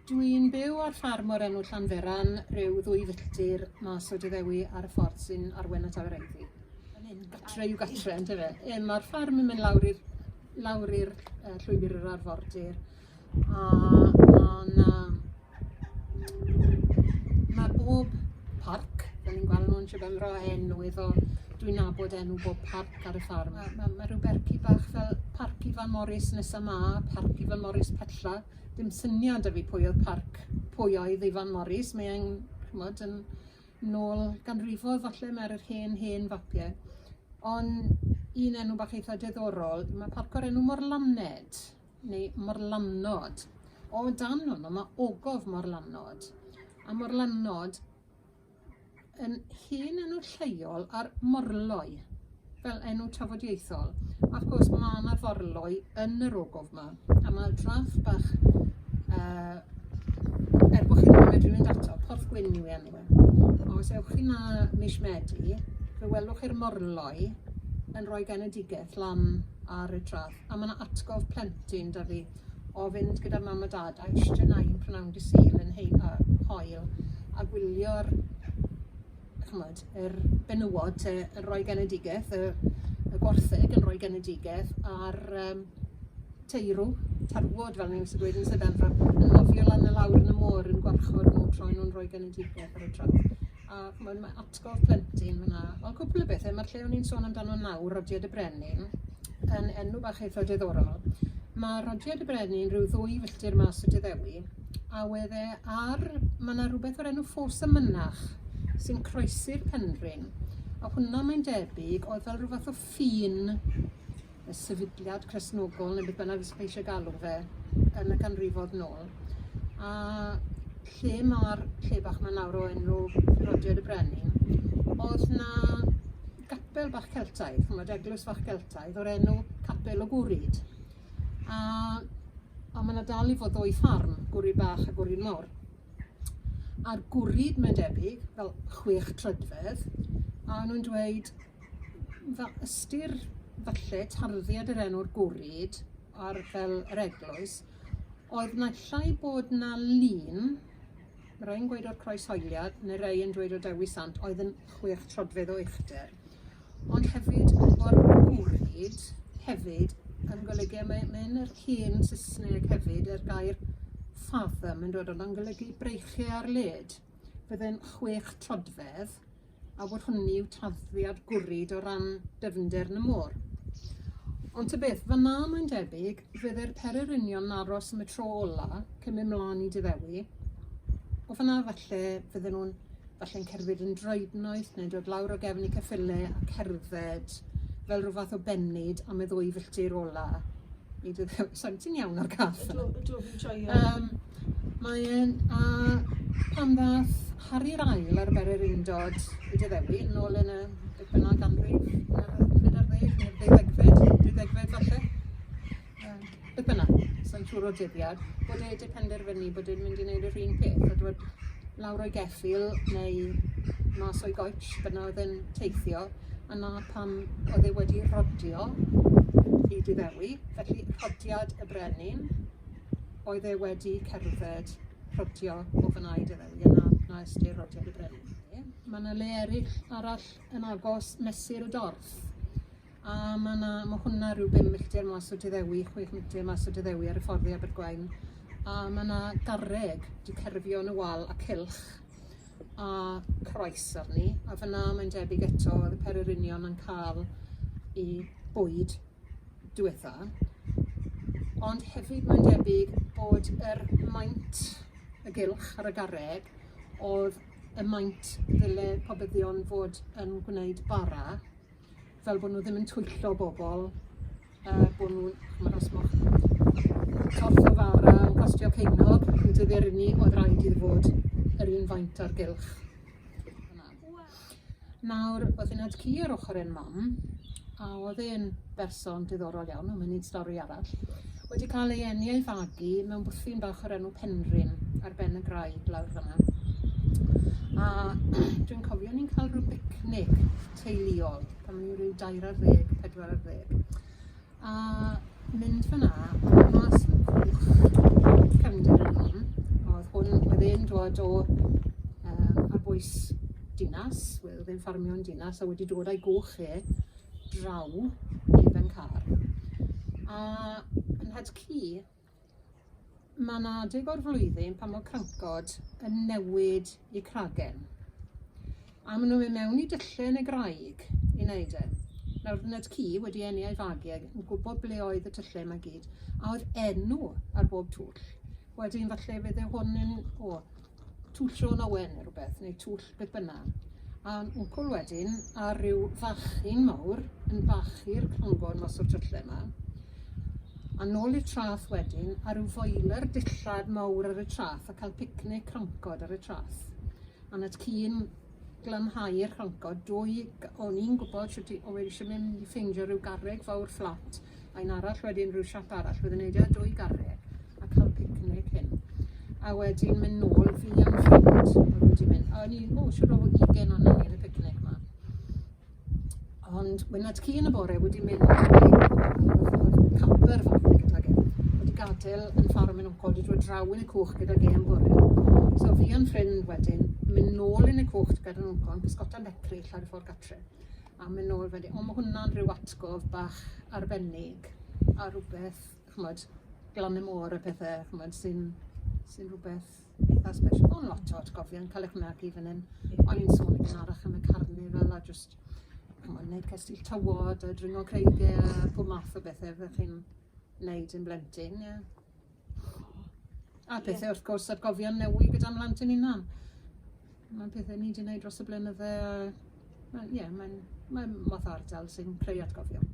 Dwi'n byw ar ffarm o'r enw Llanferan, rhyw ddwy filltir mas o Dyddewi ar y ffordd sy'n arwain at Abereiddi. Fan hyn, gatre yw gatre, yndyfe? E, Mae'r ffarm yn mynd lawr i'r lawr i'r uh, llwybr yr arfordir a ma' 'na ma' bob parc, fel ni'n gweld nhw yn Sir Benfro, enw iddo. Dwi'n nabod enw bob parc ar y ffarm. Ma' ma' ma' rhyw bercy bach fel Parc Ifan Morris nesa 'ma, Parc Ifan Morris pella. Dim syniad 'da fi pwy oedd parc, pwy oedd Ifan Morris. Mae e'n, ch'mod, yn nôl ganrifoedd falle, mae ar yr hen, hen fapiau. Ond un enw bach eitha diddorol, mae parc o'r enw Morlaned. neu morlannod. O dan hwnnw mae ogof morlannod, a morlannod yn hen enw lleol ar morloi, fel enw tafodieithol. A wrth gwrs mae yna forloi yn yr ogof yma, a mae draff bach, uh, er bod chi ddim yn medru mynd ato, Porth Gwyn yw ei enw e. Os ewch chi 'na mis Medi, fe welwch chi'r morloi yn rhoi genedigaeth lan ar y traeth. A ma' 'na atgof plentyn 'da fi o fynd gyda mam a dad a ishte 'na un prynawn dy' Sul yn hei- yy haul a gwylio'r ch'mod yr benywod te yn rhoi genedigeth y y gwartheg yn rhoi genedigeth a'r yym teirw, tarwod fel ni'n wastad gweud yn Sir Benfro, yn nofio lan a lawr yn y môr yn gwarchod nhw tra o'n nhw'n rhoi genedigeth ar y traeth. A ch'mod ma' atgof plentyn fan'na. Ond cwpwl o bethe, ma'r lle o'n i'n sôn amdano nawr, Rodiad y Brenin, yn enw bach eitha diddorol. Ma' Rodiad y Brenin rhyw ddwy filltir mas o Dyddewi, a wedd e ar, ma' 'na rwbeth o'r enw Ffos y Mynach sy'n croesi'r penrhyn, a hwnna mae'n debyg oedd fel rhyw fath o ffin y sefydliad Cristnogol neu beth bynnag fysa chi eisiau galw fe yn y canrifoedd nôl. A lle mae'r lle bach 'ma nawr o enw Rodiad y Brenin, oedd 'na gapel bach Celtaidd, chimod, eglwys fach Geltaidd o'r enw Capel y Gwryd. A, a mae 'na dal i fod ddwy ffarm, Gwryd Bach a Gwryd Mawr. A'r Gwryd, mae'n debyg, fel chwech troedfedd, a o'n nhw'n dweud fel ystyr falle tarddiad yr enw'r Gwryd ar fel yr eglwys, oedd naill ai bod 'na lun, ma' rai yn gweud o'r croeshoeliad, neu rai yn dweud o Dewi Sant, oedd yn chwech troedfedd o uchder. Ond hefyd o'r Gwryd hefyd yn golygu, a mae mae yn yr hen Saesneg hefyd, yr gair fathom yn dod, ond o'n golygu breichiau ar led. Fydde'n chwech troedfedd, a bod hwnnw yw tarddiad Gwryd o ran dyfnder yn y môr. Ond ta beth, fan'na mae'n debyg, fydde'r pererinion yn aros am y tro ola cyn mynd mlaen i Dyddewi. O fan'na falle fydden nhw'n falle'n cerdded yn droednoeth neu'n dod lawr o gefn i ceffyle a cerdded fel rhyw fath o bennid am y ddwy filltir ola i Dyddewi. Sori, ti'n iawn ar gath yna? Ydw, ydw, fi'n joio. Um, Mae e'n... A pan ddath Harri'r Ail ar bererindod i Dyddewi nôl yn y beth bynnag ganrif, unarddegfed ar ddeg neu'r ddeuddegfed, deuddegfed falle, yym, beth bynnag, sa i'n siŵr o'r dyddiad, bod e 'di penderfynu bod e'n mynd i wneud yr un peth a dod lawr o'i geffyl neu mas o'i goets, bynnag oedd e'n teithio, a 'na pam oedd e wedi rhodio i Dyddewi, felly rhodiad y brenin. oedd e wedi cerdded rhodio o fy naid i Ddewi a 'na 'na ystyr rhodiad y brenin. Ma' 'na le eryll arall yn agos Mesur y Dorth a ma' 'na ma' hwnna ryw bum milltir mas o Dyddewi, chwech milltir mas o Dyddewi ar y ffordd i Abergwaun a ma' 'na garreg 'di cerfio yn y wal a cylch a croes arni a fyn 'na mae'n debyg eto o'dd y pererinion yn ca'l 'u bwyd diwetha. Ond hefyd mae'n debyg bod yr maint y gylch ar y garreg oedd y maint ddyle pobyddion fod yn gwneud bara, fel bod nhw ddim yn twyllo bobl, uh, bod nhw'n, chymod, os moch torth o fara yn costio ceiniog, yn dyddiau ni, oedd rhaid iddo fod yr un faint ar gylch. Nawr, oedd fy nhad-cu ar ochr ein mam, a oedd e'n berson diddorol iawn, ond mae'n un stori arall, wedi cael ei eni a'i fagu mewn bwthyn bach o'r enw Penrhyn ar ben y graig lawr fan'na. A dwi'n cofio ni'n cael rhyw bicnic teuluol pan o'n i ryw dair ar ddeg, pedwar ar ddeg. A mynd fan'na, a mas yn y cwch, cefndir yn hwn, oedd dod o um, ar bwys dinas, wel, oedd e'n ffarmio'n dinas, a wedi dod â'i gwch e draw i Bencar. A yn nhad cu, Mae 'na adeg o'r flwyddyn pan mae crancod yn newid eu cragen. A maen nhw'n mynd mewn i dyllau yn y graig i wneud e. Nawr, Ned Ci wedi eni a'i fagu ac yn gwybod ble oedd y tyllau yma gyd, a oedd enw ar bob twll. Wedyn falle fydde hwn yn, o, Twll Siôn Owen neu rhywbeth, neu twll beth bynnag. A wncwl wedyn, a rhyw fachyn mawr yn bachu'r crangon mas o'r tyllau yma. A nôl i'r traeth wedyn, a rhyw foiler dillad mawr ar y traeth a cael picnic crancod ar y traeth. A 'na ti'n glanhau'r rhancod, dwy, o'n i'n gwybod shwt i, o'n i eisiau mynd i ffeindio rhyw garreg fawr fflat, a un arall wedyn rhyw siap arall, fydden nhw'n neud e dwy garreg, a cael picnic hyn. A wedyn mynd nôl, fi a'n ffrind, oedd wedi mynd, a o'n i, o, siwr o fod ugen o'n ni yn y picnic ma. Ond when that ci yn y bore wedi mynd camper fan gydag e, wedi gadael yn ffarm yn wncwl, wedi dod draw yn y cwch gydag e yn bore. So fi a'n ffrind wedyn, mynd nôl yn y cwch gyda'n wncwl, yn pysgota mecryll ar y ffordd gatre. A mynd nôl wedyn, o mae hwnna'n rhyw atgof bach arbennig a rhywbeth, ch'mod, glan y môr a pethe, ch'mod, sy'n sy rhywbeth eitha special. Ond lot o atgofion cael eich magu fan hyn. O'n i'n sôn yn gynharach am y carnifal a just ch'mod, wneud cestyll tywod a dringo creigiau a pob math o bethau fyddech chi'n wneud yn blentyn, ie. A pethau wrth gwrs atgofion newi gyda mhlant yn hunan. Mae'n pethau ni wedi gwneud dros y blynydde a ie, mae'n mae math o ardal sy'n creu atgofion.